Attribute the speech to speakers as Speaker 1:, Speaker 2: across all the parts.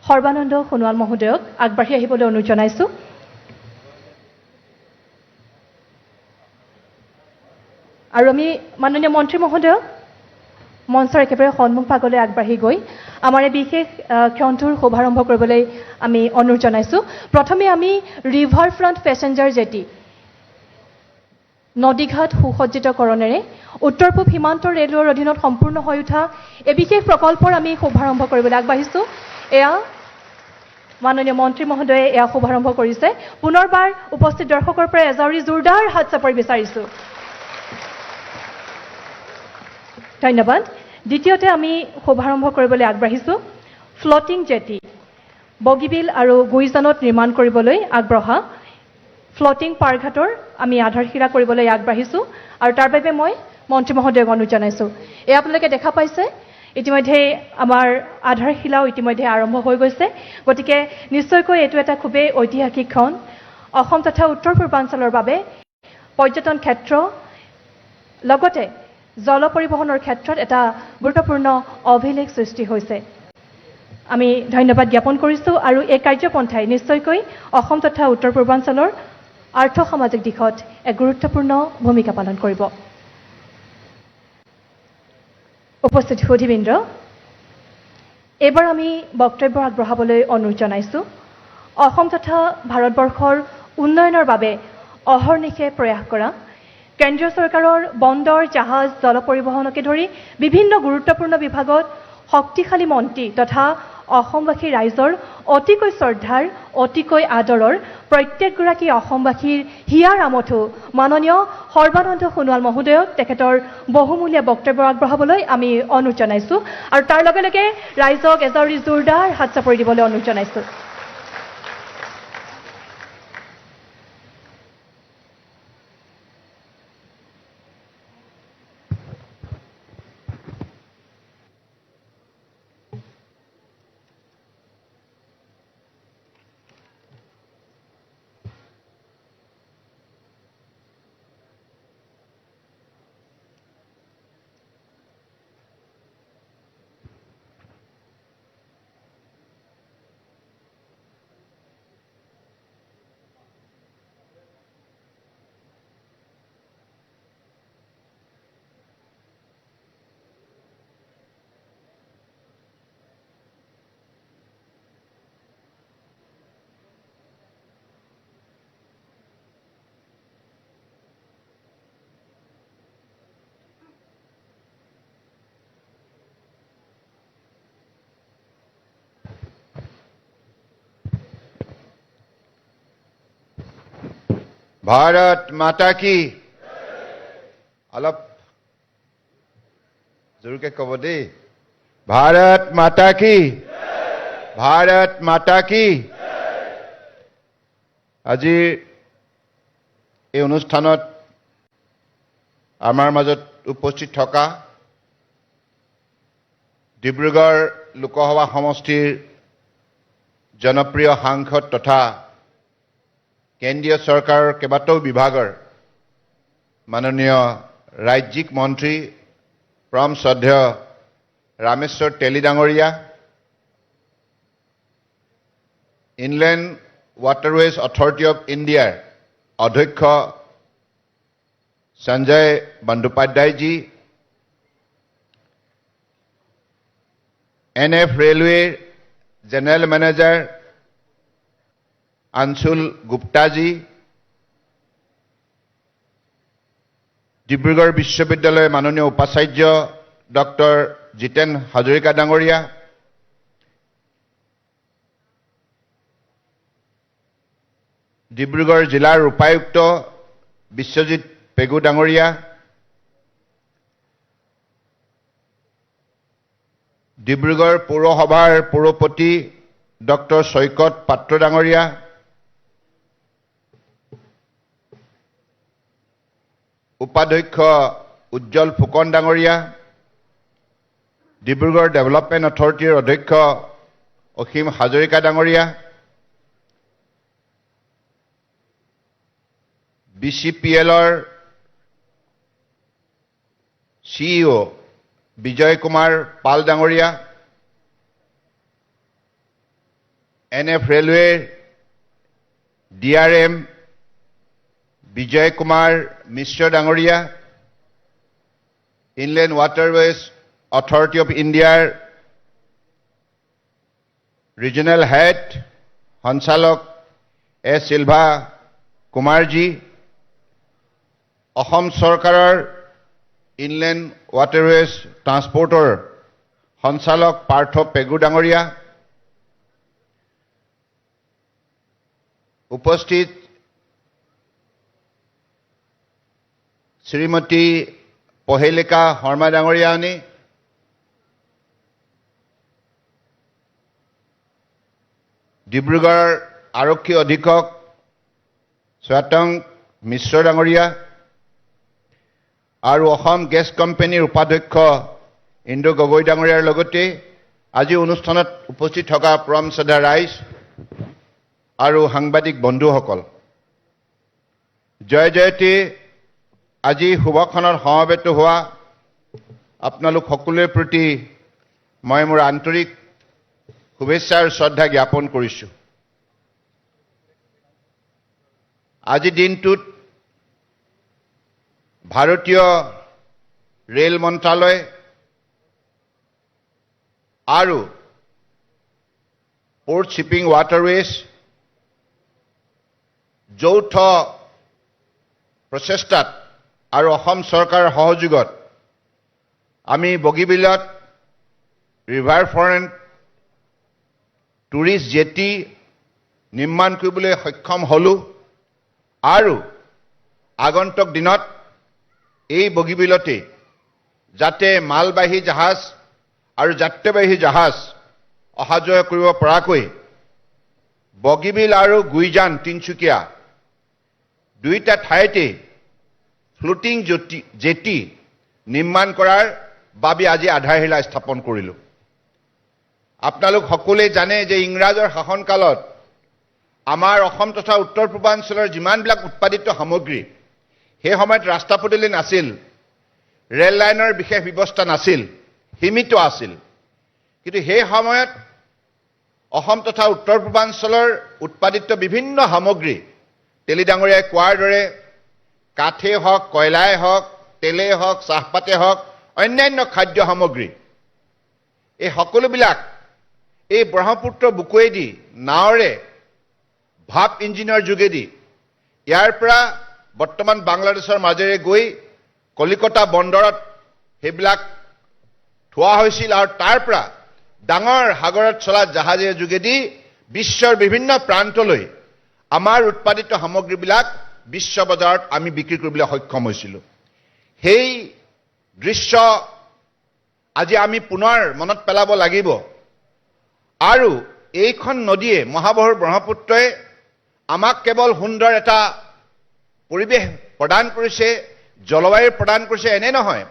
Speaker 1: সৰ্বানন্দ সোণোৱাল মহোদয়ক আগবাঢ়ি আহিবলৈ অনুৰোধ জনাইছোঁ। আৰু আমি মাননীয় মন্ত্ৰী মহোদয়ক মঞ্চৰ একেবাৰে সন্মুখ ভাগলৈ আগবাঢ়ি গৈ আমাৰ এই বিশেষ ক্ষণটোৰ শুভাৰম্ভ কৰিবলৈ আমি অনুৰোধ জনাইছোঁ। প্ৰথমে আমি ৰিভাৰ ফ্ৰণ্ট পেছেঞ্জাৰ জেটি নদীঘাট সুসজ্জিতকৰণেৰে উত্তৰ পূব সীমান্ত ৰেলৱেৰ অধীনত সম্পূৰ্ণ হৈ উঠা এই বিশেষ প্ৰকল্পৰ আমি শুভাৰম্ভ কৰিবলৈ আগবাঢ়িছোঁ। এয়া মাননীয় মন্ত্ৰী মহোদয়ে এয়া শুভাৰম্ভ কৰিছে। পুনৰবাৰ উপস্থিত দৰ্শকৰ পৰা এজাউৰি জোৰদাৰ হাত চাপৰি বিচাৰিছোঁ। ধন্যবাদ। দ্বিতীয়তে আমি শুভাৰম্ভ কৰিবলৈ আগবাঢ়িছোঁ ফ্লটিং জেটি, বগীবিল আৰু গুইজানত নিৰ্মাণ কৰিবলৈ আগবঢ়া ফ্লটিং পাৰঘাটৰ আমি আধাৰশিলা কৰিবলৈ আগবাঢ়িছোঁ আৰু তাৰ বাবে মই মন্ত্ৰী মহোদয়ক অনুৰোধ জনাইছোঁ। এয়া আপোনালোকে দেখা পাইছে, ইতিমধ্যে আমাৰ আধাৰশিলাও ইতিমধ্যে আৰম্ভ হৈ গৈছে। গতিকে নিশ্চয়কৈ এইটো এটা খুবেই ঐতিহাসিক ক্ষণ অসম তথা উত্তৰ পূৰ্বাঞ্চলৰ বাবে। পৰ্যটন ক্ষেত্ৰ লগতে জল পৰিবহণৰ ক্ষেত্ৰত এটা গুৰুত্বপূৰ্ণ অভিলেখ সৃষ্টি হৈছে। আমি ধন্যবাদ জ্ঞাপন কৰিছোঁ আৰু এই কাৰ্যপন্থাই নিশ্চয়কৈ অসম তথা উত্তৰ পূৰ্বাঞ্চলৰ আৰ্থসামাজিক দিশত এক গুৰুত্বপূৰ্ণ ভূমিকা পালন কৰিব। উপস্থিত সুধীবৃন্দ, এইবাৰ আমি বক্তব্য আগবঢ়াবলৈ অনুৰোধ জনাইছোঁ অসম তথা ভাৰতবৰ্ষৰ উন্নয়নৰ বাবে অহৰ্নিশে প্ৰয়াস কৰা, কেন্দ্ৰীয় চৰকাৰৰ বন্দৰ, জাহাজ, জল পৰিবহণকে ধৰি বিভিন্ন গুৰুত্বপূৰ্ণ বিভাগত শক্তিশালী মন্ত্ৰী তথা অসমবাসী ৰাইজৰ অতিকৈ শ্ৰদ্ধাৰ, অতিকৈ আদৰৰ, প্ৰত্যেকগৰাকী অসমবাসীৰ হিয়াৰ আমঠু মাননীয় সৰ্বানন্দ সোণোৱাল মহোদয়ক তেখেতৰ বহুমূলীয়া বক্তব্য আগবঢ়াবলৈ আমি অনুৰোধ জনাইছোঁ আৰু তাৰ লগে লগে ৰাইজক এজাউৰি জোৰদাৰ হাত চাপৰি দিবলৈ অনুৰোধ জনাইছোঁ।
Speaker 2: भारत माता की। অলপ জোৰকে ক'ব দেই। भारत माता की, भारत माता की। আজিৰ এই অনুষ্ঠানত আমাৰ মাজত উপস্থিত থকা ডিব্ৰুগড় লোকসভা সমষ্টিৰ জনপ্ৰিয় সাংসদ তথা কেন্দ্ৰীয় চৰকাৰৰ কেইবাটাও বিভাগৰ মাননীয় ৰাজ্যিক মন্ত্ৰী পৰম শ্ৰদ্ধেয় ৰামেশ্বৰ তেলী ডাঙৰীয়া, ইনলেণ্ড ৱাটাৰৱেজ অথৰিটি অফ ইণ্ডিয়াৰ অধ্যক্ষ সঞ্জয় বন্দ্যোপাধ্যায়জী, এন এফ ৰেলৱেৰ জেনেৰেল মেনেজাৰ আনশুল গুপ্তাজী, ডিব্ৰুগড় বিশ্ববিদ্যালয়ৰ মাননীয় উপাচাৰ্য ডক্টৰ জিতেন হাজৰিকা ডাঙৰীয়া, ডিব্ৰুগড় জিলাৰ উপায়ুক্ত বিশ্বজিৎ পেগু ডাঙৰীয়া, ডিব্ৰুগড় পৌৰসভাৰ পৌৰপতি ডক্টৰ চৈকত পাত্ৰ ডাঙৰীয়া, উপাধ্যক্ষ উজ্জ্বল ফুকন ডাঙৰীয়া, ডিব্ৰুগড় ডেভেলপমেণ্ট অথৰিটিৰ অধ্যক্ষ অসীম হাজৰিকা ডাঙৰীয়া, বি চি পি এলৰ চি ই অ' বিজয় কুমাৰ পাল ডাঙৰীয়া, এন এফ ৰেলৱেৰ DRM Vijay Kumar Mishra ডাঙৰীয়া, ইনলেণ্ড ৱাটাৰৱেজ অথৰিটি অফ ইণ্ডিয়াৰ ৰিজনেল হেড সঞ্চালক এছ চিলভা কুমাৰজী, অসম চৰকাৰৰ ইনলেণ্ড ৱাটাৰৱেজ ট্ৰান্সপৰ্টৰ সঞ্চালক পাৰ্থ পেগু ডাঙৰীয়া, উপস্থিত শ্ৰীমতী পহেলিকা শৰ্মা ডাঙৰীয়ানী, ডিব্ৰুগড়ৰ আৰক্ষী অধীক্ষক স্বাতং মিশ্ৰ ডাঙৰীয়া আৰু অসম গেছ কোম্পানীৰ উপাধ্যক্ষ ইন্দ্ৰ গগৈ ডাঙৰীয়াৰ লগতে আজি অনুষ্ঠানত উপস্থিত থকা পৰম শ্ৰদ্ধা ৰাইজ আৰু সাংবাদিক বন্ধুসকল, জয় জয়তী। আজি শুভক্ষণত সমবেত হোৱা আপোনালোক সকলোৰে প্ৰতি মই মোৰ আন্তৰিক শুভেচ্ছা আৰু শ্ৰদ্ধা জ্ঞাপন কৰিছোঁ। আজিৰ দিনটোত ভাৰতীয় ৰেল মন্ত্ৰালয় আৰু পৰ্ট শ্বিপিং ৱাটাৰৱেজ যৌথ প্ৰচেষ্টাত আৰু অসম চৰকাৰৰ সহযোগত আমি বগীবিলত ৰিভাৰ ফ্ৰণ্ট টুৰিষ্ট জেটি নিৰ্মাণ কৰিবলৈ সক্ষম হ'লোঁ আৰু আগন্তুক দিনত এই বগীবিলতে যাতে মালবাহী জাহাজ আৰু যাত্ৰীবাহী জাহাজ অহা যোৱা কৰিব পৰাকৈ বগীবিল আৰু গুইজান তিনিচুকীয়া দুয়োটা ঠাইতে ফ্লোটিং জেটি নিৰ্মাণ কৰাৰ বাবে আজি আধাৰশিলা স্থাপন কৰিলোঁ। আপোনালোক সকলোৱে জানে যে ইংৰাজৰ শাসনকালত আমাৰ অসম তথা উত্তৰ পূৰ্বাঞ্চলৰ যিমানবিলাক উৎপাদিত সামগ্ৰী, সেই সময়ত ৰাস্তা পদূলি নাছিল, ৰেল লাইনৰ বিশেষ ব্যৱস্থা নাছিল, সীমিত আছিল। কিন্তু সেই সময়ত অসম তথা উত্তৰ পূৰ্বাঞ্চলৰ উৎপাদিত বিভিন্ন সামগ্ৰী, তেলী ডাঙৰীয়াই কোৱাৰ দৰে কাঠেই হওক, কয়লাই হওক, তেলেই হওক, চাহপাতেই হওক, অন্যান্য খাদ্য সামগ্ৰী, এই সকলোবিলাক এই ব্ৰহ্মপুত্ৰ বুকুৱেদি নাৱৰে ভাপ ইঞ্জিনৰ যোগেদি ইয়াৰ পৰা বৰ্তমান বাংলাদেশৰ মাজেৰে গৈ কলিকতা বন্দৰত সেইবিলাক থোৱা হৈছিল আৰু তাৰ পৰা ডাঙৰ সাগৰত চলা জাহাজৰ যোগেদি বিশ্বৰ বিভিন্ন প্ৰান্তলৈ আমাৰ উৎপাদিত সামগ্ৰীবিলাক বিশ্ব বজাৰত আমি বিক্ৰী কৰিবলৈ সক্ষম হৈছিলোঁ। সেই দৃশ্য আজি আমি পুনৰ মনত পেলাব লাগিব। আৰু এইখন নদীয়ে, মহাবাহুৰ ব্ৰহ্মপুত্ৰই আমাক কেৱল সুন্দৰ এটা পৰিৱেশ প্ৰদান কৰিছে, জলবায়ু প্ৰদান কৰিছে এনে নহয়,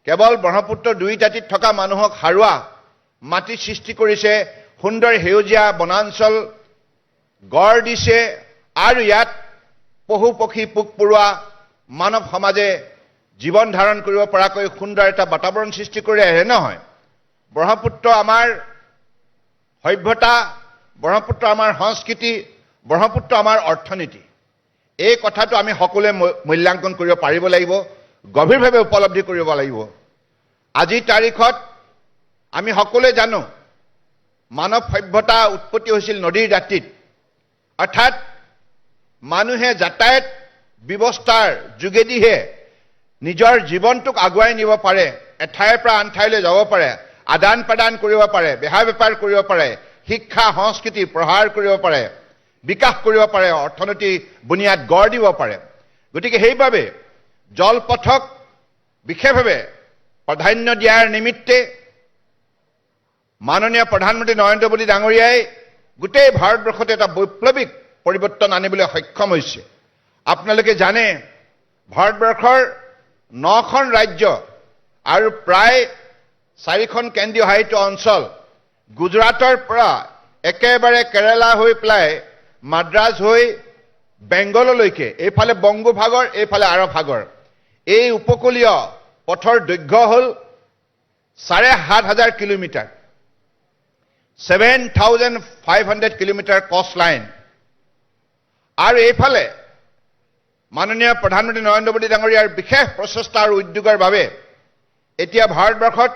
Speaker 2: কেৱল ব্ৰহ্মপুত্ৰ দুই দাঁতিত থকা মানুহক সাৰুৱা মাটি সৃষ্টি কৰিছে, সুন্দৰ সেউজীয়া বনাঞ্চল গঢ় দিছে আৰু ইয়াত পশু পক্ষী, পোক পৰুৱা, মানৱ সমাজে জীৱন ধাৰণ কৰিব পৰাকৈ সুন্দৰ এটা বাতাবৰণ সৃষ্টি কৰি আহে। নহয়, ব্ৰহ্মপুত্ৰ আমাৰ সভ্যতা, ব্ৰহ্মপুত্ৰ আমাৰ সংস্কৃতি, ব্ৰহ্মপুত্ৰ আমাৰ অৰ্থনীতি। এই কথাটো আমি সকলোৱে মূল্যাংকন কৰিব পাৰিব লাগিব, গভীৰভাৱে উপলব্ধি কৰিব লাগিব। আজিৰ তাৰিখত আমি সকলোৱে জানো মানৱ সভ্যতা উৎপত্তি হৈছিল নদীৰ দাঁতিত, অৰ্থাৎ মানুহে যাতায়াত ব্যৱস্থাৰ যোগেদিহে নিজৰ জীৱনটোক আগুৱাই নিব পাৰে, এঠাইৰ পৰা আন ঠাইলৈ যাব পাৰে, আদান প্ৰদান কৰিব পাৰে, বেহা বেপাৰ কৰিব পাৰে, শিক্ষা সংস্কৃতি প্ৰসাৰ কৰিব পাৰে, বিকাশ কৰিব পাৰে, অৰ্থনীতি বুনিয়াদ গঢ় দিব পাৰে। গতিকে সেইবাবে জলপথক বিশেষভাৱে প্ৰাধান্য দিয়াৰ নিমিত্তে মাননীয় প্ৰধানমন্ত্ৰী নৰেন্দ্ৰ মোদী ডাঙৰীয়াই গোটেই ভাৰতবৰ্ষতে এটা বৈপ্লৱিক পৰিৱৰ্তন আনিবলৈ সক্ষম হৈছে। আপোনালোকে জানে ভাৰতবৰ্ষৰ 9খন ৰাজ্য আৰু প্ৰায় 4খন কেন্দ্ৰীয় শাসিত অঞ্চল, গুজৰাটৰ পৰা একেবাৰে কেৰালা হৈ পেলাই মাদ্ৰাজ হৈ বেংগললৈকে, এইফালে বংগোপসাগৰ, এইফালে আৰৱ সাগৰ, এই উপকূলীয় পথৰ দৈৰ্ঘ্য হ'ল ৭,৫০০ কিলোমিটাৰ। 7,500 kilometer coast line। আৰু এইফালে মাননীয় প্ৰধানমন্ত্ৰী নৰেন্দ্ৰ মোদী ডাঙৰীয়াৰ বিশেষ প্ৰচেষ্টা আৰু উদ্যোগৰ বাবে এতিয়া ভাৰতবৰ্ষত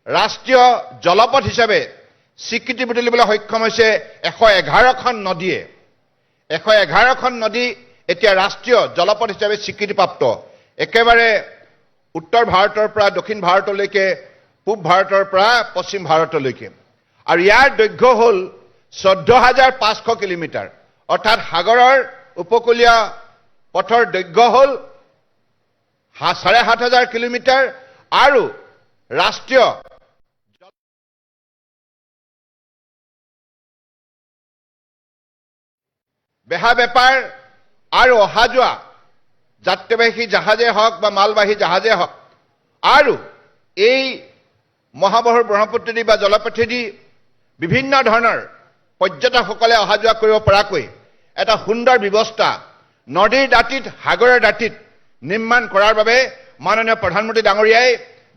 Speaker 2: ৰাষ্ট্ৰীয় জলপথ হিচাপে স্বীকৃতি বুটলিবলৈ সক্ষম হৈছে 111খন নদীয়ে। 111খন নদী এতিয়া ৰাষ্ট্ৰীয় জলপথ হিচাপে স্বীকৃতিপ্ৰাপ্ত, একেবাৰে উত্তৰ ভাৰতৰ পৰা দক্ষিণ ভাৰতলৈকে, পূব ভাৰতৰ পৰা পশ্চিম ভাৰতলৈকে। আৰু ইয়াৰ দৈৰ্ঘ্য হ'ল 14,500 কিলোমিটাৰ। অৰ্থাৎ সাগৰৰ উপকূলীয় পথৰ দৈৰ্ঘ্য হ'ল 7500 কিলোমিটাৰ আৰু ৰাষ্ট্ৰীয় বেহা বেপাৰ আৰু অহা যোৱা, যাত্ৰীবাহী জাহাজে হওক বা মালবাহী জাহাজে হওক, আৰু এই মহাবাহু ব্ৰহ্মপুত্ৰেদি বা জলপথেদি বিভিন্ন ধৰণৰ পৰ্যটকসকলে অহা যোৱা কৰিব পৰাকৈ এটা সুন্দৰ ব্যৱস্থা নদীৰ দাঁতিত, সাগৰৰ দাঁতিত নিৰ্মাণ কৰাৰ বাবে মাননীয় প্ৰধানমন্ত্ৰী ডাঙৰীয়াই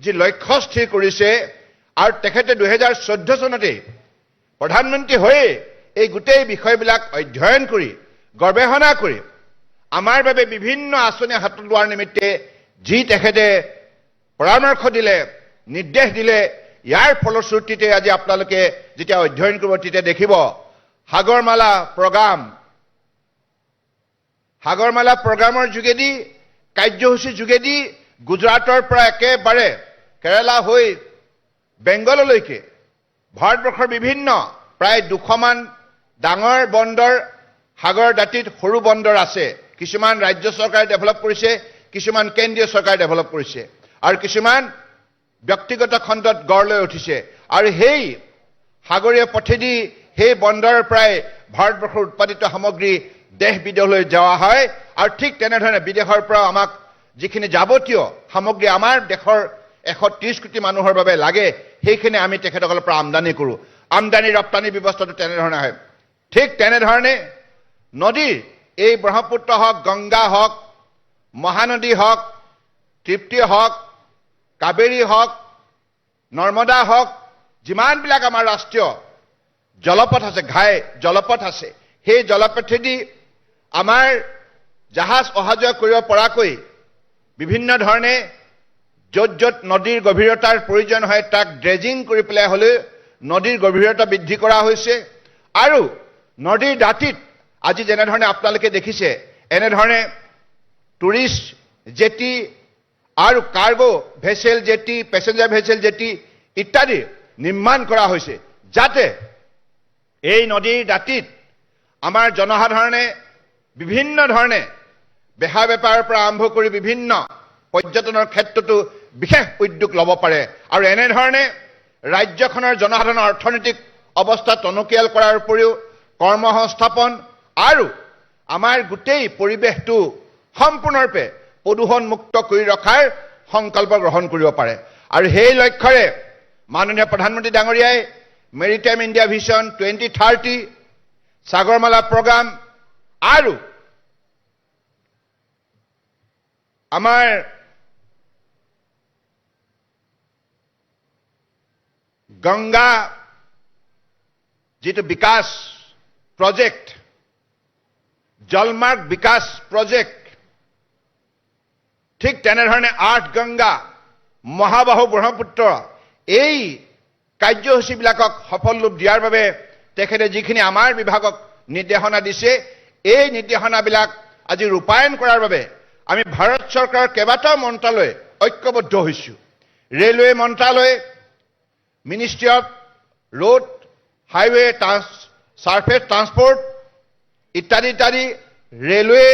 Speaker 2: যি লক্ষ্য স্থিৰ কৰিছে আৰু তেখেতে 2014 চনতেই প্ৰধানমন্ত্ৰী হৈয়ে এই গোটেই বিষয়বিলাক অধ্যয়ন কৰি, গৱেষণা কৰি আমাৰ বাবে বিভিন্ন আঁচনি হাতত লোৱাৰ নিমিত্তে যি তেখেতে পৰামৰ্শ দিলে, নিৰ্দেশ দিলে, ইয়াৰ ফলশ্ৰুতিতে আজি আপোনালোকে যেতিয়া অধ্যয়ন কৰিব তেতিয়া দেখিব সাগৰমালা প্ৰগ্ৰাম, সাগৰমালা প্ৰগ্ৰামৰ যোগেদি, কাৰ্যসূচীৰ যোগেদি গুজৰাটৰ পৰা একেবাৰে কেৰালা হৈ বেংগললৈকে ভাৰতবৰ্ষৰ বিভিন্ন প্ৰায় 200মান ডাঙৰ বন্দৰ, সাগৰৰ দাঁতিত সৰু বন্দৰ আছে। কিছুমান ৰাজ্য চৰকাৰে ডেভেলপ কৰিছে, কিছুমান কেন্দ্ৰীয় চৰকাৰে ডেভেলপ কৰিছে আৰু কিছুমান ব্যক্তিগত খণ্ডত গঢ় লৈ উঠিছে। আৰু সেই সাগৰীয় পথেদি সেই বন্দৰৰ পৰাই ভাৰতবৰ্ষৰ উৎপাদিত সামগ্ৰী দেশ বিদেশলৈ যোৱা হয়। আৰু ঠিক তেনেধৰণে বিদেশৰ পৰা আমাক যিখিনি যাৱতীয় সামগ্ৰী আমাৰ দেশৰ 130 কোটি মানুহৰ বাবে লাগে, সেইখিনি আমি তেখেতসকলৰ পৰা আমদানি কৰোঁ। আমদানি ৰপ্তানি ব্যৱস্থাটো তেনেধৰণে হয়। ঠিক তেনেধৰণে নদীৰ এই ব্ৰহ্মপুত্ৰ হওক, গংগা হওক, মহানদী হওক, তৃপ্তি হওক, কাবেৰী হওক, নৰ্মদা হওক, যিমানবিলাক আমাৰ ৰাষ্ট্ৰীয় জলপথ আছে, ঘাই জলপথ আছে, সেই জলপথেদি আমাৰ জাহাজ অহা যোৱা কৰিব পৰাকৈ বিভিন্ন ধৰণে য'ত য'ত নদীৰ গভীৰতাৰ প্ৰয়োজন হয়, তাক ড্ৰেজিং কৰি পেলাই হ'লেও নদীৰ গভীৰতা বৃদ্ধি কৰা হৈছে। আৰু নদীৰ দাঁতিত আজি যেনেধৰণে আপোনালোকে দেখিছে, এনেধৰণে টুৰিষ্ট জেটি আৰু cargo vessel jetty, passenger vessel jetty ইত্যাদি নিৰ্মাণ কৰা হৈছে, যাতে এই নদীৰ দাঁতিত আমাৰ জনসাধাৰণে বিভিন্ন ধৰণে বেহা বেপাৰৰ পৰা আৰম্ভ কৰি বিভিন্ন পৰ্যটনৰ ক্ষেত্ৰতো বিশেষ উদ্যোগ ল'ব পাৰে। আৰু এনেধৰণে ৰাজ্যখনৰ জনসাধাৰণৰ অৰ্থনৈতিক অৱস্থা টনকিয়াল কৰাৰ উপৰিও কৰ্মসংস্থাপন আৰু আমাৰ গোটেই পৰিৱেশটো সম্পূৰ্ণৰূপে প্ৰদূষণমুক্ত কৰি ৰখাৰ সংকল্প গ্ৰহণ কৰিব পাৰে। আৰু সেই লক্ষ্যৰে মাননীয় প্ৰধানমন্ত্ৰী ডাঙৰীয়াই Maritime India Vision 2030, Sagarmala Programme আৰু আমাৰ গংগা যিটো বিকাশ প্ৰজেক্ট, জলমাৰ্গ বিকাশ প্ৰজেক্ট, ঠিক তেনেধৰণে আঠ গংগা, মহাবাহু ব্ৰহ্মপুত্ৰ, এই কাৰ্যসূচীবিলাকক সফল ৰূপ দিয়াৰ বাবে তেখেতে যিখিনি আমাৰ বিভাগক নিৰ্দেশনা দিছে, এই নিৰ্দেশনাবিলাক আজি ৰূপায়ণ কৰাৰ বাবে আমি ভাৰত চৰকাৰৰ কেইবাটাও মন্ত্ৰালয় ঐক্যবদ্ধ হৈছোঁ। ৰেলৱে মন্ত্ৰালয়, Ministry of Road, Highway, Surface Transport ইত্যাদি ইত্যাদি, ৰেলৱে,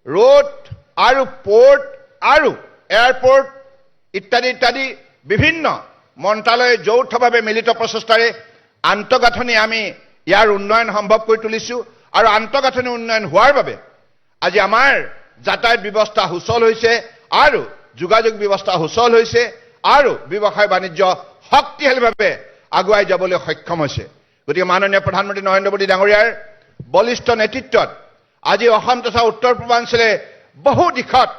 Speaker 2: ৰোড আৰু পৰ্ট আৰু এয়াৰপৰ্ট ইত্যাদি ইত্যাদি বিভিন্ন মন্ত্ৰালয়ে যৌথভাৱে মিলিত প্ৰচেষ্টাৰে আন্তঃগাঁথনি আমি ইয়াৰ উন্নয়ন সম্ভৱ কৰি তুলিছোঁ। আৰু আন্তঃগাঁথনি উন্নয়ন হোৱাৰ বাবে আজি আমাৰ যাতায়াত ব্যৱস্থা সুচল হৈছে আৰু যোগাযোগ ব্যৱস্থা সুচল হৈছে আৰু ব্যৱসায় বাণিজ্য শক্তিশালীভাৱে আগুৱাই যাবলৈ সক্ষম হৈছে। গতিকে মাননীয় প্ৰধানমন্ত্ৰী নৰেন্দ্ৰ মোদী ডাঙৰীয়াৰ বলিষ্ঠ নেতৃত্বত আজি অসম তথা উত্তৰ পূৰ্বাঞ্চলে বহু দিশত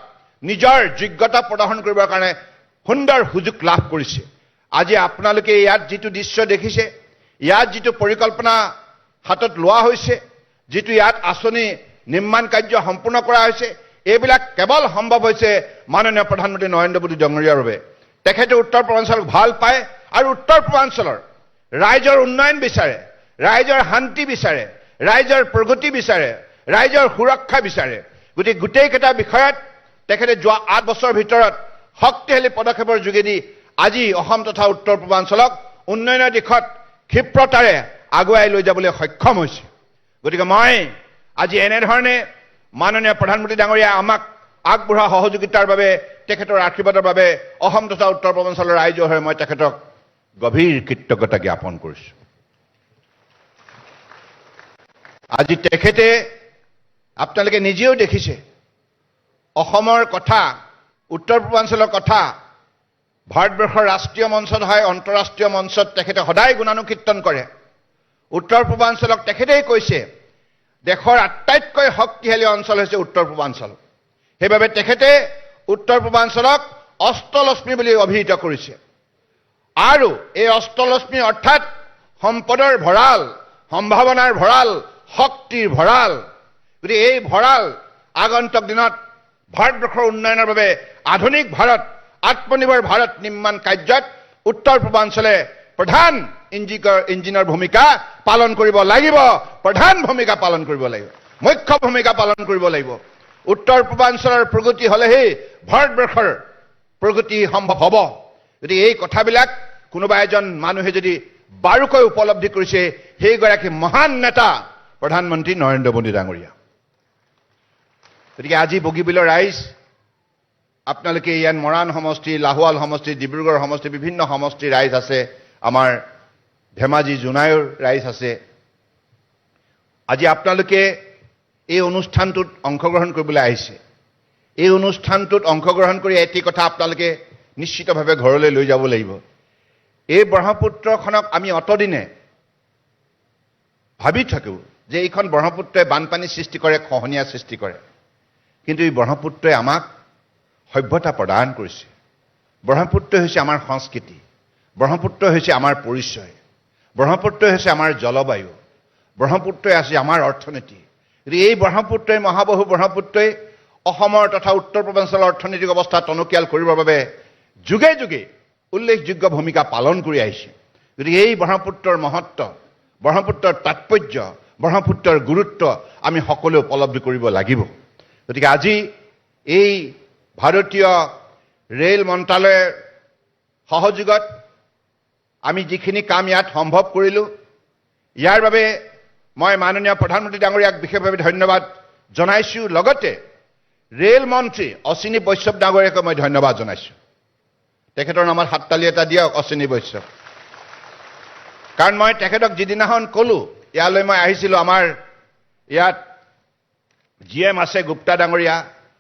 Speaker 2: নিজৰ যোগ্যতা প্ৰদৰ্শন কৰিবৰ কাৰণে সুন্দৰ সুযোগ লাভ কৰিছে। আজি আপোনালোকে ইয়াত যিটো দৃশ্য দেখিছে, ইয়াত যিটো পৰিকল্পনা হাতত লোৱা হৈছে, যিটো ইয়াত আঁচনি নিৰ্মাণ কাৰ্য সম্পূৰ্ণ কৰা হৈছে, এইবিলাক কেৱল সম্ভৱ হৈছে মাননীয় প্ৰধানমন্ত্ৰী নৰেন্দ্ৰ মোদী ডাঙৰীয়াৰ বাবে। তেখেতে উত্তৰ পূৰ্বাঞ্চলক ভাল পায় আৰু উত্তৰ পূৰ্বাঞ্চলৰ ৰাইজৰ উন্নয়ন বিচাৰে, ৰাইজৰ শান্তি বিচাৰে, ৰাইজৰ প্ৰগতি বিচাৰে, ৰাইজৰ সুৰক্ষা বিচাৰে। গতিকে গোটেইকেইটা বিষয়ত তেখেতে যোৱা 8 বছৰৰ ভিতৰত শক্তিশালী পদক্ষেপৰ যোগেদি আজি অসম তথা উত্তৰ পূৰ্বাঞ্চলক উন্নয়নৰ দিশত ক্ষিপ্ৰতাৰে আগুৱাই লৈ যাবলৈ সক্ষম হৈছে। গতিকে মই আজি এনেধৰণে মাননীয় প্ৰধানমন্ত্ৰী ডাঙৰীয়া আমাক আগবঢ়োৱা সহযোগিতাৰ বাবে, তেখেতৰ আশীৰ্বাদৰ বাবে অসম তথা উত্তৰ পূৰ্বাঞ্চলৰ ৰাইজৰ হৈ মই তেখেতক গভীৰ কৃতজ্ঞতা জ্ঞাপন কৰিছোঁ। আজি তেখেতে, আপোনালোকে নিজেও দেখিছে, অসমৰ কথা, উত্তৰ পূৰ্বাঞ্চলৰ কথা ভাৰতবৰ্ষৰ ৰাষ্ট্ৰীয় মঞ্চত হয়, আন্তঃৰাষ্ট্ৰীয় মঞ্চত তেখেতে সদায় গুণানুকীৰ্তন কৰে। উত্তৰ পূৰ্বাঞ্চলক তেখেতেই কৈছে দেশৰ আটাইতকৈ শক্তিশালী অঞ্চল হৈছে উত্তৰ পূৰ্বাঞ্চল। সেইবাবে তেখেতে উত্তৰ পূৰ্বাঞ্চলক অষ্টলক্ষ্মী বুলি অভিহিত কৰিছে। আৰু এই অষ্টলক্ষ্মী অৰ্থাৎ সম্পদৰ ভঁৰাল, সম্ভাৱনাৰ ভঁৰাল, শক্তিৰ ভঁৰাল। গতিকে এই ভঁৰাল আগন্তুক দিনত ভাৰতবৰ্ষৰ উন্নয়নৰ বাবে আধুনিক ভাৰত, আত্মনিৰ্ভৰ ভাৰত নিৰ্মাণ কাৰ্যত উত্তৰ পূৰ্বাঞ্চলে প্ৰধান ইঞ্জিনৰ ভূমিকা পালন কৰিব লাগিব, প্ৰধান ভূমিকা পালন কৰিব লাগিব, মুখ্য ভূমিকা পালন কৰিব লাগিব। উত্তৰ পূৰ্বাঞ্চলৰ প্ৰগতি হ'লেহে ভাৰতবৰ্ষৰ প্ৰগতি সম্ভৱ হ'ব। গতিকে এই কথাবিলাক কোনোবা এজন মানুহে যদি বাৰুকৈ উপলব্ধি কৰিছে, সেইগৰাকী মহান নেতা প্ৰধানমন্ত্ৰী নৰেন্দ্ৰ মোদী ডাঙৰীয়া। গতিকে আজি বগীবিলৰ ৰাইজ, আপোনালোকে ইয়াত মৰাণ সমষ্টি, লাহোৱাল সমষ্টি, ডিব্ৰুগড় সমষ্টি, বিভিন্ন সমষ্টিৰ ৰাইজ আছে, আমাৰ ধেমাজি জোনাইৰ ৰাইজ আছে। আজি আপোনালোকে এই অনুষ্ঠানটোত অংশগ্ৰহণ কৰিবলৈ আহিছে। এই অনুষ্ঠানটোত অংশগ্ৰহণ কৰি এটি কথা আপোনালোকে নিশ্চিতভাৱে ঘৰলৈ লৈ যাব লাগিব। এই ব্ৰহ্মপুত্ৰখনক আমি অতদিনে ভাবি থাকোঁ যে এইখন ব্ৰহ্মপুত্ৰই বানপানী সৃষ্টি কৰে, খহনীয়া সৃষ্টি কৰে, কিন্তু এই ব্ৰহ্মপুত্ৰই আমাক সভ্যতা প্ৰদান কৰিছে। ব্ৰহ্মপুত্ৰ হৈছে আমাৰ সংস্কৃতি, ব্ৰহ্মপুত্ৰ হৈছে আমাৰ পৰিচয়, ব্ৰহ্মপুত্ৰ হৈছে আমাৰ জলবায়ু, ব্ৰহ্মপুত্ৰই আছে আমাৰ অৰ্থনীতি। গতিকে এই ব্ৰহ্মপুত্ৰই, মহাবাহু ব্ৰহ্মপুত্ৰই অসমৰ তথা উত্তৰ পূৰ্বাঞ্চলৰ অৰ্থনৈতিক অৱস্থা টনকিয়াল কৰিবৰ বাবে যুগে যুগে উল্লেখযোগ্য ভূমিকা পালন কৰি আহিছে। গতিকে এই ব্ৰহ্মপুত্ৰৰ মহত্ব, ব্ৰহ্মপুত্ৰৰ তাৎপৰ্য, ব্ৰহ্মপুত্ৰৰ গুৰুত্ব আমি সকলোৱে উপলব্ধি কৰিব লাগিব। গতিকে আজি এই ভাৰতীয় ৰেল মন্ত্ৰালয়ৰ সহযোগত আমি যিখিনি কাম ইয়াত সম্ভৱ কৰিলোঁ, ইয়াৰ বাবে মই মাননীয় প্ৰধানমন্ত্ৰী ডাঙৰীয়াক বিশেষভাৱে ধন্যবাদ জনাইছোঁ। লগতে ৰেল মন্ত্ৰী অশ্বিনী বৈষ্ণৱ ডাঙৰীয়াকো মই ধন্যবাদ জনাইছোঁ। তেখেতৰ নামত হাততালি এটা দিয়ক অশ্বিনী বৈষ্ণৱ। কাৰণ মই তেখেতক যিদিনাখন ক'লোঁ, ইয়ালৈ মই আহিছিলোঁ, আমাৰ ইয়াত জি এম আছে গুপ্তা ডাঙৰীয়া,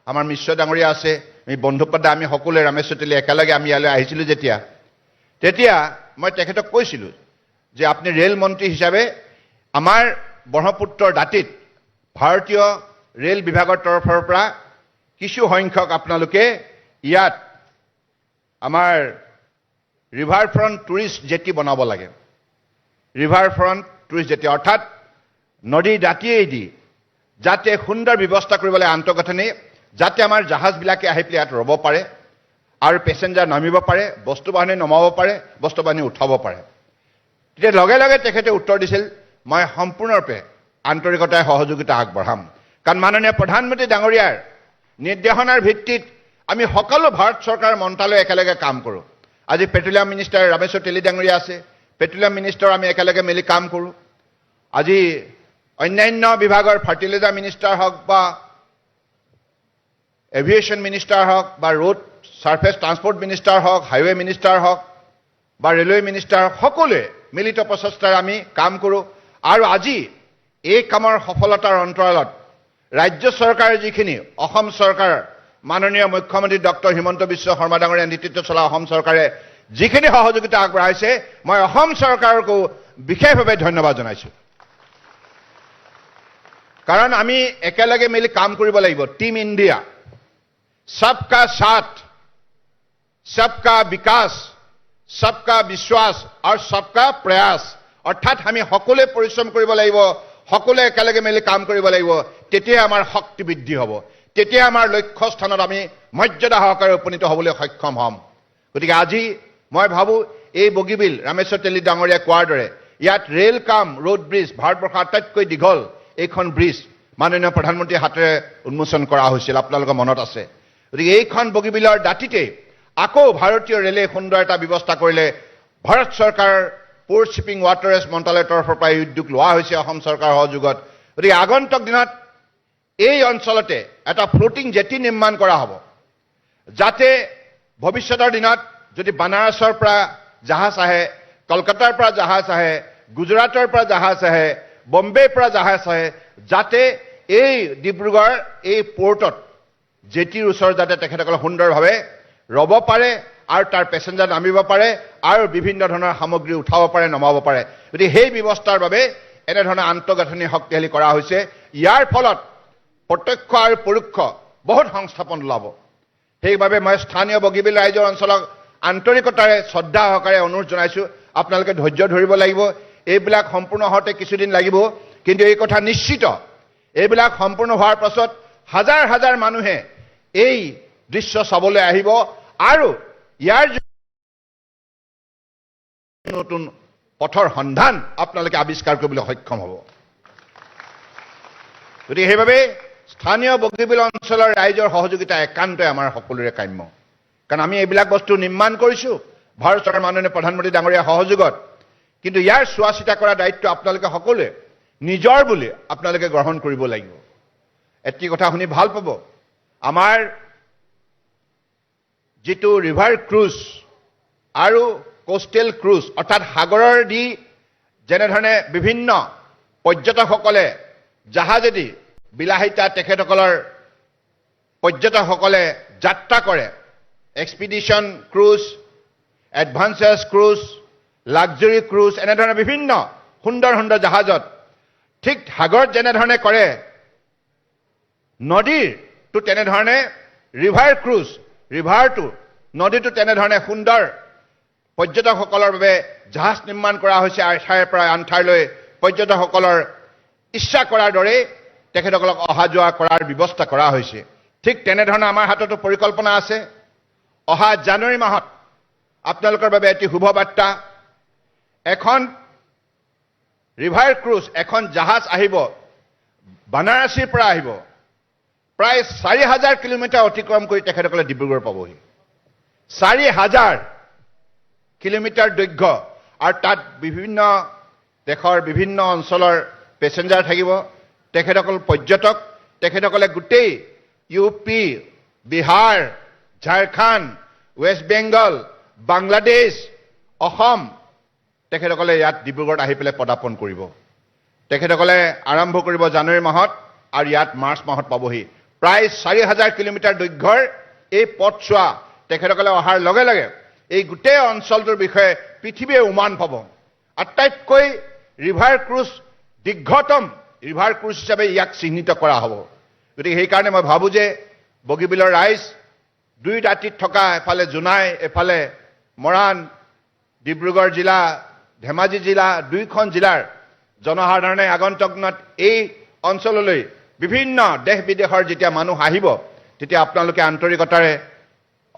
Speaker 2: আমাৰ মিশ্ৰ ডাঙৰীয়া আছে, আমি বন্ধুপাধ্যায়, আমি সকলোৱে ৰামেশ্বৰ তেলী একেলগে আমি ইয়ালৈ আহিছিলোঁ যেতিয়া, তেতিয়া মই তেখেতক কৈছিলোঁ যে আপুনি ৰেল মন্ত্ৰী হিচাপে আমাৰ ব্ৰহ্মপুত্ৰৰ দাঁতিত ভাৰতীয় ৰেল বিভাগৰ তৰফৰ পৰা কিছু সংখ্যক আপোনালোকে ইয়াত আমাৰ ৰিভাৰ ফ্ৰণ্ট টুৰিষ্ট জেটি বনাব লাগে। ৰিভাৰ ফ্ৰণ্ট টুৰিষ্ট জেটি অৰ্থাৎ নদীৰ দাঁতিয়েদি যাতে সুন্দৰ ব্যৱস্থা কৰিব লাগে আন্তঃগাঁথনি, যাতে আমাৰ জাহাজবিলাকে আহি পেলাই ইয়াত ৰ'ব পাৰে আৰু পেচেঞ্জাৰ নামিব পাৰে, বস্তু বাহানি নমাব পাৰে, বস্তু বাহানি উঠাব পাৰে। তেতিয়া লগে লগে তেখেতে উত্তৰ দিছিল, মই সম্পূৰ্ণৰূপে আন্তৰিকতাৰে সহযোগিতা আগবঢ়াম। কাৰণ মাননীয় প্ৰধানমন্ত্ৰী ডাঙৰীয়াৰ নিৰ্দেশনাৰ ভিত্তিত আমি সকলো ভাৰত চৰকাৰৰ মন্ত্ৰালয় একেলগে কাম কৰোঁ। আজি পেট্ৰলিয়াম মিনিষ্টাৰ ৰামেশ্বৰ তেলী ডাঙৰীয়া আছে, পেট্ৰলিয়াম মিনিষ্টাৰ আমি একেলগে মিলি কাম কৰোঁ। আজি অন্যান্য বিভাগৰ ফাৰ্টিলাইজাৰ মিনিষ্টাৰ হওক বা এভিয়েশ্যন মিনিষ্টাৰ হওক বা ৰোড ছাৰ্ফেচ ট্ৰান্সপৰ্ট মিনিষ্টাৰ হওক, হাইৱে মিনিষ্টাৰ হওক বা ৰেলৱে মিনিষ্টাৰ হওক, সকলোৱে মিলিত প্ৰচেষ্টাৰে আমি কাম কৰোঁ। আৰু আজি এই কামৰ সফলতাৰ অন্তৰালত ৰাজ্য চৰকাৰে যিখিনি, অসম চৰকাৰ মাননীয় মুখ্যমন্ত্ৰী ডক্টৰ হিমন্ত বিশ্ব শৰ্মা ডাঙৰীয়াৰ নেতৃত্বত চলা অসম চৰকাৰে যিখিনি সহযোগিতা আগবঢ়াইছে, মই অসম চৰকাৰকো বিশেষভাৱে ধন্যবাদ জনাইছোঁ। কাৰণ আমি একেলগে মিলি কাম কৰিব লাগিব। টিম ইণ্ডিয়া, সবকা সাথ, সবকা বিকাশ, সবকা বিশ্বাস আৰু সবকা প্ৰয়াস, অৰ্থাৎ আমি সকলোৱে পৰিশ্ৰম কৰিব লাগিব, সকলোৱে একেলগে মিলি কাম কৰিব লাগিব, তেতিয়া আমাৰ শক্তি বৃদ্ধি হ'ব, তেতিয়া আমাৰ লক্ষ্য স্থানত আমি মৰ্যাদা সহকাৰে উপনীত হ'বলৈ সক্ষম হ'ম। গতিকে আজি মই ভাবোঁ এই বগীবিল, ৰামেশ্বৰ তেলী ডাঙৰীয়াই কোৱাৰ দৰে ইয়াত ৰেল কাম ৰোড ব্ৰিজ, ভাৰতবৰ্ষৰ আটাইতকৈ দীঘল এইখন ব্ৰিজ মাননীয় প্ৰধানমন্ত্ৰীৰ হাতেৰে উন্মোচন কৰা হৈছিল, আপোনালোকৰ মনত আছে। গতিকে এইখন বগীবিলৰ দাঁতিতেই আকৌ ভাৰতীয় ৰেলে সুন্দৰ এটা ব্যৱস্থা কৰিলে। ভাৰত চৰকাৰৰ প'ৰ্ট শ্বিপিং ৱাটাৰৱেজ মন্ত্ৰালয়ৰ তৰফৰ পৰা এই উদ্যোগ লোৱা হৈছে অসম চৰকাৰৰ সহযোগত। গতিকে আগন্তুক দিনত এই অঞ্চলতে এটা ফ্লোটিং জেটি নিৰ্মাণ কৰা হ'ব, যাতে ভৱিষ্যতৰ দিনত যদি বানাৰসৰ পৰা জাহাজ আহে, কলকাতাৰ পৰা জাহাজ আহে, গুজৰাটৰ পৰা জাহাজ আহে, বম্বেৰ পৰা জাহাজ আহে, যাতে এই ডিব্ৰুগড় এই পৰ্টত জেটিৰ ওচৰত যাতে তেখেতসকলে সুন্দৰভাৱে ৰ'ব পাৰে আৰু তাৰ পেচেঞ্জাৰ নামিব পাৰে আৰু বিভিন্ন ধৰণৰ সামগ্ৰী উঠাব পাৰে, নমাব পাৰে। গতিকে সেই ব্যৱস্থাৰ বাবে এনেধৰণৰ আন্তঃগাঁথনি শক্তিশালী কৰা হৈছে। ইয়াৰ ফলত প্ৰত্যক্ষ আৰু পৰোক্ষ বহুত সংস্থাপন ওলাব। সেইবাবে মই স্থানীয় বগীবিল ৰাইজৰ অঞ্চলক আন্তৰিকতাৰে শ্ৰদ্ধা সহকাৰে অনুৰোধ জনাইছোঁ, আপোনালোকে ধৈৰ্য ধৰিব লাগিব। এইবিলাক সম্পূৰ্ণ হওঁতে কিছুদিন লাগিব, কিন্তু এই কথা নিশ্চিত, এইবিলাক সম্পূৰ্ণ হোৱাৰ পাছত হাজাৰ হাজাৰ মানুহে এই দৃশ্য চাবলৈ আহিব আৰু ইয়াৰ নতুন পথৰ সন্ধান আপোনালোকে আৱিষ্কাৰ কৰিবলৈ সক্ষম হ'ব। গতিকে সেইবাবে স্থানীয় বগীবিল অঞ্চলৰ ৰাইজৰ সহযোগিতা একান্তই আমাৰ সকলোৰে কাম্য, কাৰণ আমি এইবিলাক বস্তু নিৰ্মাণ কৰিছোঁ ভাৰত চৰকাৰ মাননীয় প্ৰধানমন্ত্ৰী ডাঙৰীয়াৰ সহযোগত, কিন্তু ইয়াৰ চোৱা চিতা কৰা দায়িত্ব আপোনালোকে সকলোৱে নিজৰ বুলি আপোনালোকে গ্ৰহণ কৰিব লাগিব। এটি কথা শুনি ভাল পাব, আমাৰ যিটো ৰিভাৰ ক্ৰুজ আৰু কোষ্টেল ক্ৰুজ, অৰ্থাৎ সাগৰৰ দি যেনেধৰণে বিভিন্ন পৰ্যটকসকলে জাহাজেদি বিলাসিতা তেখেতসকলৰ পৰ্যটকসকলে যাত্ৰা কৰে, expedition cruise, adventures cruise, luxury cruise, এনেধৰণে বিভিন্ন সুন্দৰ সুন্দৰ জাহাজত ঠিক সাগৰত যেনেধৰণে কৰে, নদীৰটো তেনেধৰণে ৰিভাৰ ক্ৰুজ, ৰিভাৰটো নদীটো তেনেধৰণে সুন্দৰ পৰ্যটকসকলৰ বাবে জাহাজ নিৰ্মাণ কৰা হৈছে। এঠাইৰ পৰা আন ঠাইলৈ পৰ্যটকসকলৰ ইচ্ছা কৰাৰ দৰেই তেখেতসকলক অহা যোৱা কৰাৰ ব্যৱস্থা কৰা হৈছে। ঠিক তেনেধৰণে আমাৰ হাততো পৰিকল্পনা আছে। অহা জানুৱাৰী মাহত আপোনালোকৰ বাবে এটি শুভ বাৰ্তা, এখন ৰিভাৰ ক্ৰুজ, এখন জাহাজ আহিব, বানাৰসীৰ পৰা আহিব, প্ৰায় 4000 কিলোমিটাৰ অতিক্ৰম কৰি তেখেতসকলে ডিব্ৰুগড় পাবহি। 4000 কিলোমিটাৰ দৈৰ্ঘ্য আৰু তাত বিভিন্ন দেশৰ বিভিন্ন অঞ্চলৰ পেচেঞ্জাৰ থাকিব, তেখেতসকল পৰ্যটক, তেখেতসকলে গোটেই U P, Bihar, Jharkhand, west Bengal, Bangladesh, Assam, তেখেতসকলে ইয়াত ডিব্ৰুগড়ত আহি পেলাই পদাৰ্পণ কৰিব। তেখেতসকলে আৰম্ভ কৰিব জানুৱাৰী মাহত আৰু ইয়াত মাৰ্চ মাহত পাবহি। প্ৰায় 4000 কিলোমিটাৰ দৈৰ্ঘ্যৰ এই পথছোৱা তেখেতসকলে অহাৰ লগে লগে এই গোটেই অঞ্চলটোৰ বিষয়ে পৃথিৱীয়ে উমান পাব। আটাইতকৈ ৰিভাৰ ক্ৰুজ, দীৰ্ঘতম ৰিভাৰ ক্ৰুজ হিচাপে ইয়াক চিহ্নিত কৰা হ'ব। গতিকে সেইকাৰণে মই ভাবোঁ যে বগীবিলৰ ৰাইজ, দুই দাঁতিত থকা এফালে জোনাই, এফালে মৰাণ, ডিব্ৰুগড় জিলা, ধেমাজি জিলা, দুয়োখন জিলাৰ জনসাধাৰণে আগন্তুক দিনত এই অঞ্চললৈ বিভিন্ন দেশ বিদেশৰ যেতিয়া মানুহ আহিব, তেতিয়া আপোনালোকে আন্তৰিকতাৰে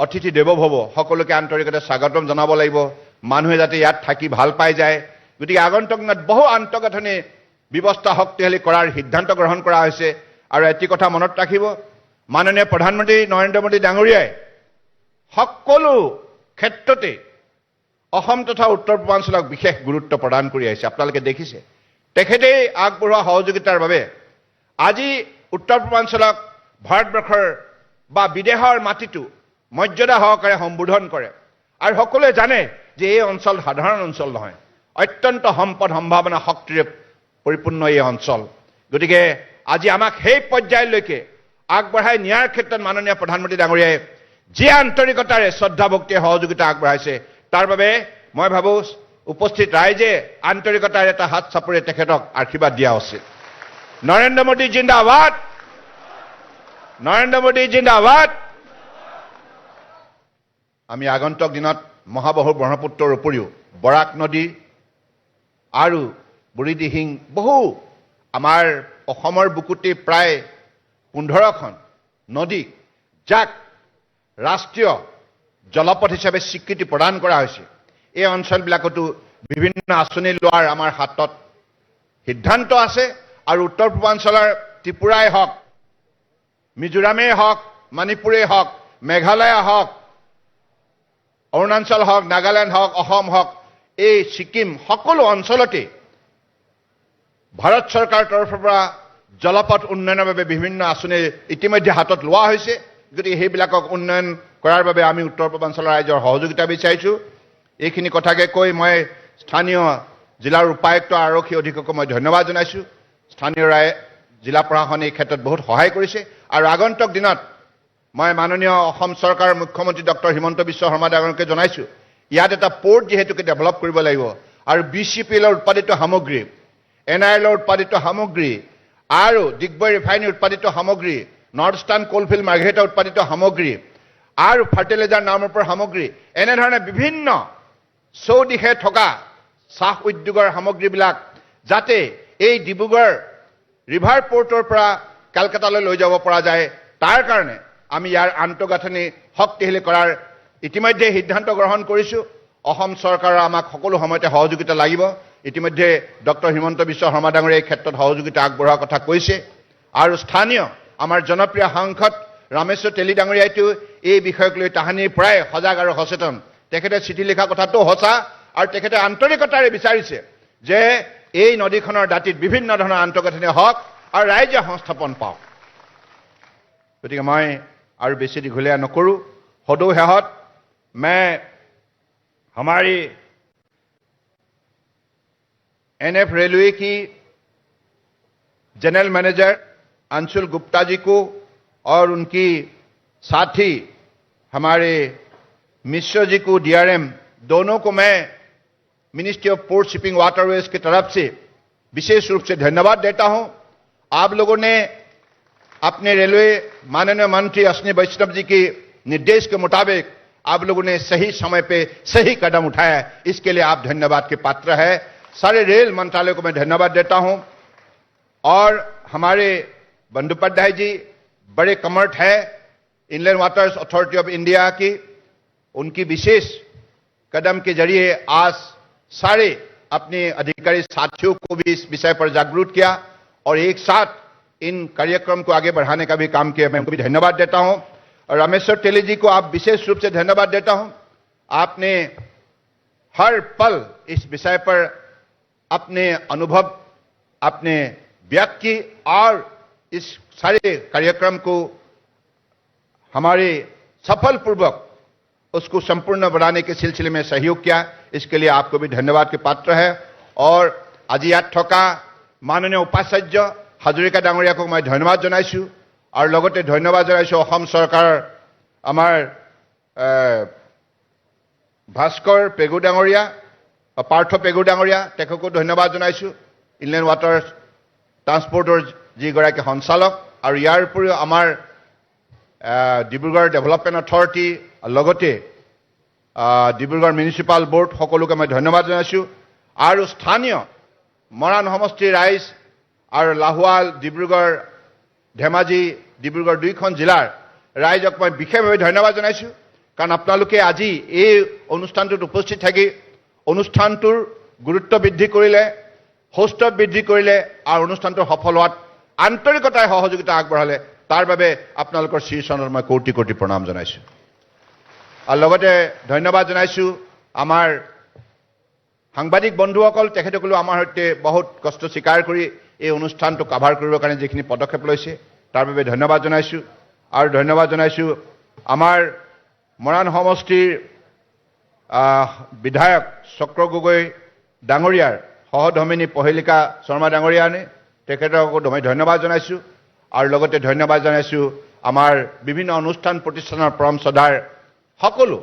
Speaker 2: অতিথি দেৱ ভৱ, সকলোকে আন্তৰিকতাৰে স্বাগতম জনাব লাগিব, মানুহে যাতে ইয়াত থাকি ভাল পাই যায়। গতিকে আগন্তুক দিনত বহু আন্তঃগাঁথনি ব্যৱস্থা শক্তিশালী কৰাৰ সিদ্ধান্ত গ্ৰহণ কৰা হৈছে। আৰু এটি কথা মনত ৰাখিব, মাননীয় প্ৰধানমন্ত্ৰী নৰেন্দ্ৰ মোদী ডাঙৰীয়াই সকলো ক্ষেত্ৰতে অসম তথা উত্তৰ পূৰ্বাঞ্চলক বিশেষ গুৰুত্ব প্ৰদান কৰি আহিছে। আপোনালোকে দেখিছে, তেখেতেই আগবঢ়োৱা সহযোগিতাৰ বাবে আজি উত্তৰ পূৰ্বাঞ্চলক ভাৰতবৰ্ষৰ বা বিদেশৰ মাটিতো মৰ্যাদা সহকাৰে সম্বোধন কৰে আৰু সকলোৱে জানে যে এই অঞ্চল সাধাৰণ অঞ্চল নহয়, অত্যন্ত সম্পদ সম্ভাৱনা শক্তিৰে পৰিপূৰ্ণ এই অঞ্চল। গতিকে আজি আমাক সেই পৰ্যায়লৈকে আগবঢ়াই নিয়াৰ ক্ষেত্ৰত মাননীয় প্ৰধানমন্ত্ৰী ডাঙৰীয়াই যি আন্তৰিকতাৰে শ্ৰদ্ধা ভক্তিৰে সহযোগিতা আগবঢ়াইছে, তাৰ বাবে মই ভাবোঁ উপস্থিত ৰাইজে আন্তৰিকতাৰে এটা হাত চাপৰি তেখেতক আশীৰ্বাদ দিয়া উচিত। নৰেন্দ্ৰ মোদী জিন্দাবাদ! নৰেন্দ্ৰ মোদী জিন্দাবাদ! আমি আগন্তুক দিনত মহাবাহু ব্ৰহ্মপুত্ৰৰ উপৰিও বৰাক নদী আৰু বুঢ়ীদিহিং, বহু আমাৰ অসমৰ বুকুতে প্ৰায় 15খন নদী যাক ৰাষ্ট্ৰীয় জলপথ হিচাপে স্বীকৃতি প্ৰদান কৰা হৈছে, এই অঞ্চলবিলাকতো বিভিন্ন আঁচনি লোৱাৰ আমাৰ হাতত সিদ্ধান্ত আছে। আৰু উত্তৰ পূৰ্বাঞ্চলৰ ত্ৰিপুৰাই হওক, মিজোৰামেই হওক, মণিপুৰেই হওক, মেঘালয় হওক, অৰুণাচল হওক, নাগালেণ্ড হওক, অসম হওক, এই ছিকিম, সকলো অঞ্চলতে ভাৰত চৰকাৰৰ তৰফৰ পৰা জলপথ উন্নয়নৰ বাবে বিভিন্ন আঁচনি ইতিমধ্যে হাতত লোৱা হৈছে। গতিকে সেইবিলাকক উন্নয়ন কৰাৰ বাবে আমি উত্তৰ পূৰ্বাঞ্চলৰ ৰাইজৰ সহযোগিতা বিচাৰিছোঁ। এইখিনি কথাকে কৈ মই স্থানীয় জিলাৰ উপায়ুক্ত, আৰক্ষী অধীক্ষকক মই ধন্যবাদ জনাইছোঁ। স্থানীয় জিলা প্ৰশাসনে এই ক্ষেত্ৰত বহুত সহায় কৰিছে। আৰু আগন্তুক দিনত মই মাননীয় অসম চৰকাৰৰ মুখ্যমন্ত্ৰী ডক্টৰ হিমন্ত বিশ্ব শৰ্মা ডাঙৰীয়াকে জনাইছোঁ, ইয়াত এটা পৰ্ট যিহেতুকে ডেভেলপ কৰিব লাগিব আৰু বিচিপিএলৰ উৎপাদিত সামগ্ৰী, এনআৰএলৰ উৎপাদিত সামগ্ৰী আৰু ডিগবৈ ৰিফাইনেৰী উৎপাদিত সামগ্ৰী, নৰ্থ ইষ্টাৰ্ণ কোলফিল্ড মাৰ্ঘেৰিটা উৎপাদিত সামগ্ৰী আৰু ফাৰ্টিলাইজাৰ নামৰূপৰ সামগ্ৰী, এনেধৰণে বিভিন্ন চৌদিশে থকা চাহ উদ্যোগৰ সামগ্ৰীবিলাক যাতে এই ডিব্ৰুগড় ৰিভাৰ পৰ্টৰ পৰা কলকাতালৈ লৈ যাব পৰা যায়, তাৰ কাৰণে আমি ইয়াৰ আন্তঃগাঁথনি শক্তিশালী কৰাৰ ইতিমধ্যে সিদ্ধান্ত গ্ৰহণ কৰিছোঁ। অসম চৰকাৰৰ আমাক সকলো সময়তে সহযোগিতা লাগিব। ইতিমধ্যে ডক্টৰ হিমন্ত বিশ্ব শৰ্মা ডাঙৰীয়াই এই ক্ষেত্ৰত সহযোগিতা আগবঢ়োৱাৰ কথা কৈছে। আৰু স্থানীয় আমাৰ জনপ্ৰিয় সাংসদ ৰামেশ্বৰ তেলী ডাঙৰীয়াইতো এই বিষয়ক লৈ তাহানিৰ পৰাই সজাগ আৰু সচেতন। তেখেতে চিঠি লিখা কথাটো সঁচা আৰু তেখেতে আন্তৰিকতাৰে বিচাৰিছে যে এই নদীখনৰ দাঁতিত বিভিন্ন ধৰণৰ আন্তঃগাঁথনি হওক আৰু ৰাইজে সংস্থাপন পাওক। গতিকে মই আৰু বেছি দীঘলীয়া নকৰোঁ। সদৌ শেষত मैं हमारी एनएफ रेलवे की जनरल मैनेजर अंशुल गुप्ता जी को और उनकी साथी हमारे मिश्र जी को, डीआरएम, दोनों को मैं Ministry of Port, Shipping, Waterways की तरफ से विशेष रूप से धन्यवाद देता हूं। आप लोगों ने अपने रेलवे माननीय मंत्री अश्विनी वैष्णव जी के निर्देश के मुताबिक आप लोगों ने सही समय पे सही कदम उठाया, इसके लिए आप धन्यवाद के पात्र है। सारे रेल मंत्रालय को मैं धन्यवाद देता हूं और हमारे बंदोपाध्याय जी बड़े कर्मठ है Inland Waters Authority of India की। उनकी विशेष कदम के जरिए आज सारे अपने अधिकारी साथियों को भी इस विषय पर जागरूक किया और एक साथ इन कार्यक्रम को आगे बढ़ाने का भी काम किया। मैं उनको भी धन्यवाद देता हूं और रामेश्वर तेली जी को आप विशेष रूप से धन्यवाद देता हूं। आपने हर पल इस विषय पर अपने अनुभव अपने व्यक्त की और इस सारे कार्यक्रम को हमारे सफल पूर्वक उसको संपूर्ण बनाने के सिलसिले में सहयोग किया। इसके लिए आपको भी धन्यवाद के पात्र है। और আজি ইয়াত থকা মাননীয় উপাচাৰ্য হাজৰিকা ডাঙৰীয়াকো মই ধন্যবাদ জনাইছোঁ আৰু লগতে ধন্যবাদ জনাইছোঁ অসম চৰকাৰৰ আমাৰ ভাস্কৰ পেগু ডাঙৰীয়া, পাৰ্থ পেগু ডাঙৰীয়া, তেখেতকো ধন্যবাদ জনাইছোঁ, ইনলেণ্ড ৱাটাৰ ট্ৰান্সপৰ্টৰ যিগৰাকী সঞ্চালক। আৰু ইয়াৰ উপৰিও আমাৰ ডিব্ৰুগড় ডেভেলপমেণ্ট অথৰিটি, লগতে ডিব্ৰুগড় মিউনিচিপাল বৰ্ড, সকলোকে মই ধন্যবাদ জনাইছোঁ। আৰু স্থানীয় মৰাণ সমষ্টিৰ ৰাইজ আৰু লাহোৱাল, ডিব্ৰুগড়, ধেমাজি, ডিব্ৰুগড় দুইখন জিলাৰ ৰাইজক মই বিশেষভাৱে ধন্যবাদ জনাইছোঁ, কাৰণ আপোনালোকে আজি এই অনুষ্ঠানটোত উপস্থিত থাকি অনুষ্ঠানটোৰ গুৰুত্ব বৃদ্ধি কৰিলে, সৌষ্ঠৱ বৃদ্ধি কৰিলে আৰু অনুষ্ঠানটো সফল হোৱাত আন্তৰিকতাৰে সহযোগিতা আগবঢ়ালে। তাৰ বাবে আপোনালোকৰ শ্ৰীচৰণত মই কৌটি কোটি প্ৰণাম জনাইছোঁ। আৰু লগতে ধন্যবাদ জনাইছোঁ আমাৰ সাংবাদিক বন্ধুসকল, তেখেতসকলেও আমাৰ সৈতে বহুত কষ্ট স্বীকাৰ কৰি এই অনুষ্ঠানটো কাভাৰ কৰিবৰ কাৰণে যিখিনি পদক্ষেপ লৈছে, তাৰ বাবে ধন্যবাদ জনাইছোঁ। আৰু ধন্যবাদ জনাইছোঁ আমাৰ মৰাণ সমষ্টিৰ বিধায়ক চক্ৰ গগৈ ডাঙৰীয়াৰ সহধৰ্মিনী পহেলিকা শৰ্মা ডাঙৰীয়ানে, তেখেতকো মই ধন্যবাদ জনাইছোঁ। আৰু লগতে ধন্যবাদ জনাইছোঁ আমাৰ বিভিন্ন অনুষ্ঠান প্ৰতিষ্ঠানৰ পৰম শ্ৰদ্ধাৰ সকলো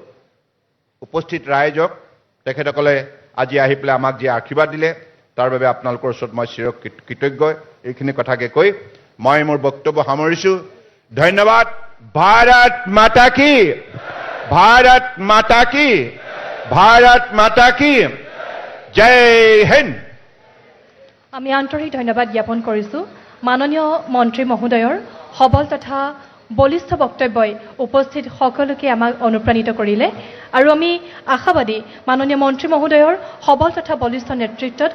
Speaker 2: উপস্থিত ৰাইজক। তেখেতসকলে আজি আহি পেলাই আমাক যি আশীৰ্বাদ দিলে, তাৰ বাবে আপোনালোকৰ ওচৰত মই চিৰ কৃতজ্ঞ। এইখিনি কথাকে কৈ মই মোৰ বক্তব্য সামৰিছোঁ। ধন্যবাদ। भारत माता की, भारत माता की। भारत माता की जय। हिंद।
Speaker 1: আমি আন্তৰিক ধন্যবাদ জ্ঞাপন কৰিছোঁ। মাননীয় মন্ত্ৰী মহোদয়ৰ সবল তথা বলিষ্ঠ বক্তব্যই উপস্থিত সকলোকে আমাক অনুপ্ৰাণিত কৰিলে আৰু আমি আশাবাদী মাননীয় মন্ত্ৰী মহোদয়ৰ সবল তথা বলিষ্ঠ নেতৃত্বত